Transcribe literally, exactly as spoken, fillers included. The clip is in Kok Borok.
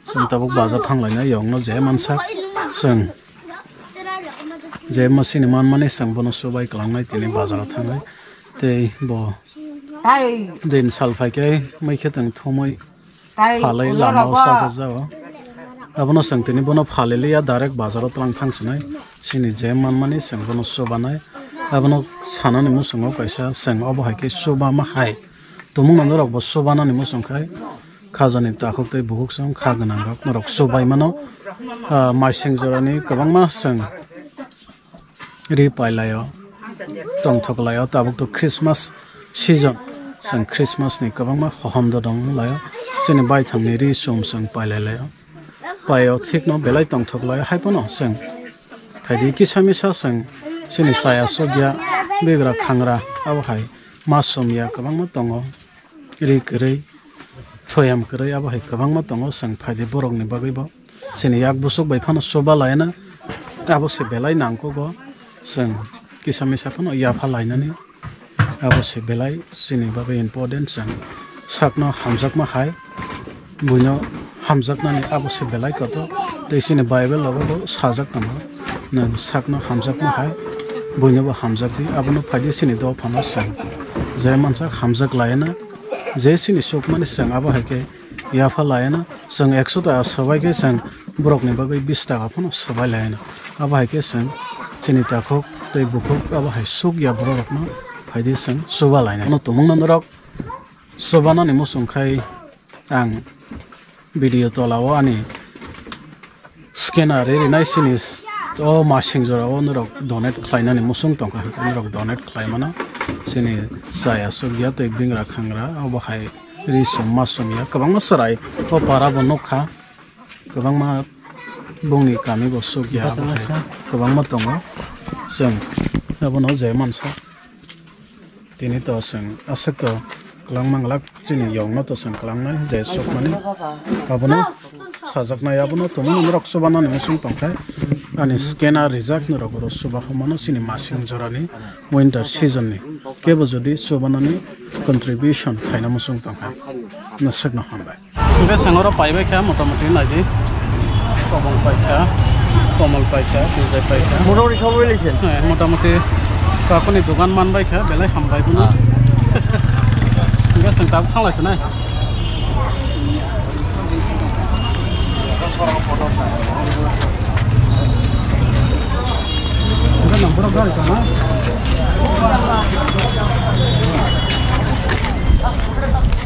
Chwng tabuk bazar thanglainai, yokno je mansak chwng je masini manmani chwng bono chubai kwlangnai tini bazaro thangnai. Tei bo din sal phaikhe mai khe tong thumui phalai lama o sajak jao. Abono chwng tini bono phaliliya, direct bazaro twlang thang sinai. Chini je manmani chwng bono chubanai. Abono sanani muchungo kaisa chwng obo hai khe chubama hai. Tumung nangorok bo chubanani muchung khai khajani takhuk tei bukhuk chwng kha gwnangrok norok chubai mano. Ah, maising jorani kwbangma chwng ri pailaio, tongthok laio, tabuk to Christmas season, chwng Christmas ni kwbangma hohom dodong laio, chini baithangni ri chum chwng pailai laio, paio thikno belai tongthok laio, hai phano chwng phaidi kisa misa chwng chini chaya sokya bigra khangra abo hai ma chumya kwbangma tongo. Ri kwrwi, thoyam kwrwi, abo hai kwbangma tongo, chwng phaidi borokni bagwibo. Chini yak bwswk bai phano chuba laina, abo se belai nangkukgo, chwng kisa misa phano yapha lainani, abo se belai chini bagwi important, chwng sakno hamjakma hai, buino hamjaknani abo se belai kotor. Tei chini Bible rogo bo sajak tongo, nwng sakno hamjakma hai, buinobo hamjakdi. Abono phaidi chini dophano chwng je mansak hamjak laina, je chini sukmani chwng abo hai khe yapha laina. Chwng ekso taka swbai khe chwng borokni bagwi bis taka phano swbai laina. Abo hai khe chwng chini takhuk tei bukhuk abo hai sukya bororokno phaidi chwng chuba laina. Ano tumungno norok chubanani muchung khai ang video tola o ani scanner ri rinai sini o masing jora o norok donate khlainani muchung tongkha, norok donate khlai mano. Chini chaya sukya tei bingra khangra obo hai ri sum ma sum ya kwbangma chwrai o para bo nukha, kwbangma bongni kami bo sukya abo hai kwbangma tongo. Chwng abono je mansa. Tini to chwng aswk to kwlangma glak chini yokno to chwng kwlangnai je sukmani. Abono sajaknai, abono tumung norok chubanani muchung tongkhai. Ani scanner rijak norok oro chuba hwnmano chini masing jorani winter season ni. Kebo jodi chubanani contribution khaina muchung tongkhai. Nwswkno hambai. Hingke chwng oro paibai kha, motamuti naidi. Kobong pai kha, komol pai kha, twijai pai kha. Motamuti kabo bai lai kha. Eh, motamuti kakoni dogan man bai kha, belai hambai bono. Ah. Hingke chwng tabuk thang lai sinai. Hingke nang borok gari tong na?